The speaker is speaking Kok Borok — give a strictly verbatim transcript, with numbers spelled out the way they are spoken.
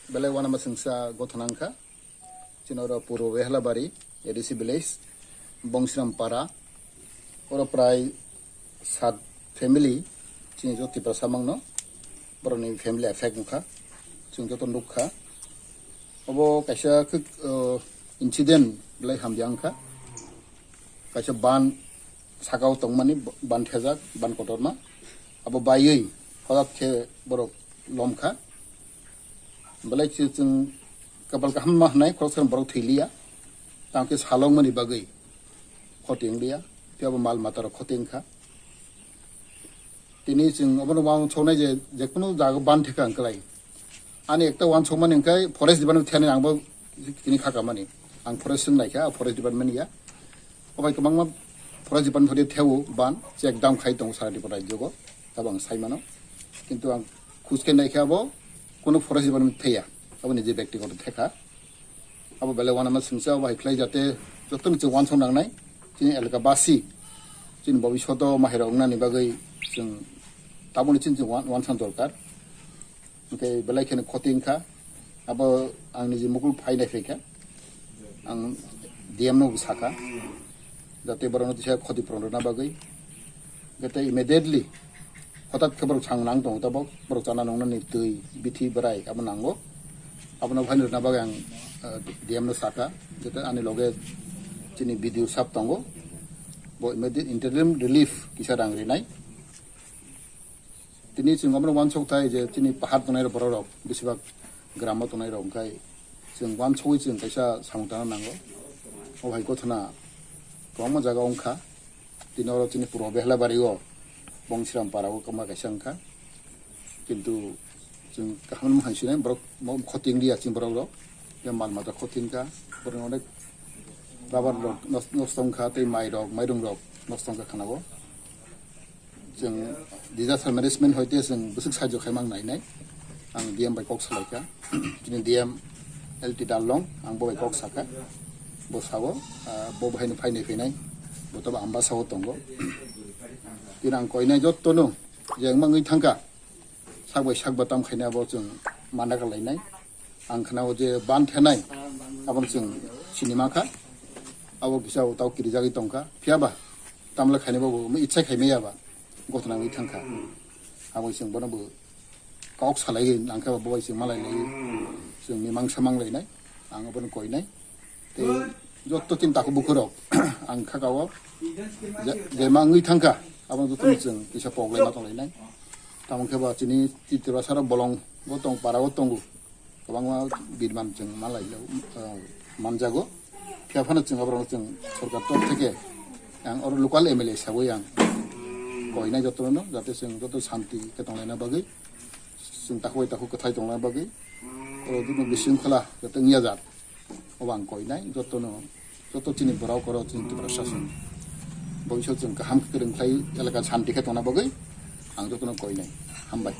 Belai uanama chwngsa gothona wngkha. Chini oro Purbo Behlabari, A D C village, Bongsram Para. Oro prai sat family, chini jo Tiprasa mangno, borokni family affect wngkha. Chwng joto nukha. Obo kaisa khe, uh, incident belai hamya wngkha. Kaisa ban sakao tongmani, ban thejak, ban kotorma. Abo baiwi hodak khe borok lomkha. Belai khe chwng kapal kaham ma hwnwi khoroksa borok thwi liya. Tamo khe salokmani bagwi khoti wng liya. Phiya bo mal mata rok khoti wngkha. Tini chwng obono uansuknai je, je kunu jaga ban theka wng kwlai. Ani ekta uansukmani hwnkhe forest department thani ang bo tini kha kamani. Ang forest wng naikha, forest department ya. Obai kwbangma forest department thani theo ban, check dam khai tongo sara Tripura rajyogo. Abo ang sai mano. Kintu ang khuske naikha abo kunu forest department theya. Abo nije byaktigoto theka. Abo belai uanama chwngsa, abo hai khlai jate jotono chwng uansuk nangnai. Chini elaka basi, chini bobishoto mahairok wngnani bagwi chwng tabukni chini chwng uan-, uansukna dorkar. Hwnkhe belai kheno khoti wngkha. Abo ang niji mukul phai nai phaikha. Ang D M no bo sakha. Jate borokno kisa khoti puron rwna bagwi. Jate immediately hotat khe borok chang nang tongo, tabok borok chana nungnani twi, bithi, bwrai abo nango. Abono phaino rwna bagwi ang, ah, D M no sakha, jate ani loge chini B D O sab tongo. Bo immediate interim relief kisa rang rinai. Tini chwng omono uansuk thai je chini pahar tongnai borok rok, besibak gramo tongnai rok, hwnkhe chwng uansugwi chwng kaisa samung tangna nango. O hai gothona kwbangma jaga wngkha. Tini oro chini Purbo Behlabari o Bongsram para o kwma kaisa wngkha. Kintu chwng kaham hai sinai borok mo khoti wngya chini borok rok. Ya mal mata khoti wngkha. Borok onek rubber rok nos-, nosto wngkha tei mai rok, mairum rok nosto wngkha khana o. Chwng disaster management hoite chwng bwswk sahajyo khaimang nainai. Ang D M bai kok salaikha. Chini D M L T Darlong, ang bo bai kok sakha. Bo sao, ah, bo bahaino phainai phainai. Bo tobo Ambasa o tongo. Tini ang koinai jottono je wngmangwi thangkha. Sak bai sak ba tam khaina bo chwng mana kalainai. Ang khana o je ban thenai, abono chwng sini ma kha. Abo kisa o tau kirijagwi tong kha. Phiya ba tamle khaini bo bo itsa khai maya ba gothona wngwi thang kha. Abo chwng bono bo kok salai nang kha, bo bai chwng malai lai chwng mimang samang lainai. Ang abono koinai. Tei jotto chini takhuk bukhuk rok ang kha ka o je, je ma wngwi thang kha, abono jotto chwng kisa pok lai ma tong lainai. Tamo khe ba chini Tiprasa rok bolong bo tong, para o tongo. Kwbangma birman chwng malai, ah, manjago. Phiya phano chwng aborokno chwng sorkar tor theke ang oro local M L A sawi ang koinai jotono, jate chwng joto shanti khe tonglaina bagwi, chwng takhuk bai takhuk kwthai tonglaina bagwi, oro joto bisingkhola jate wngya jak, obo ang koinai jotono, joto chini borok oro chini Tiprasa chwng bobisot chwng kaham kwrwng khlai, elaka shanti khe tongna bagwi ang jotono koinai. Hambai.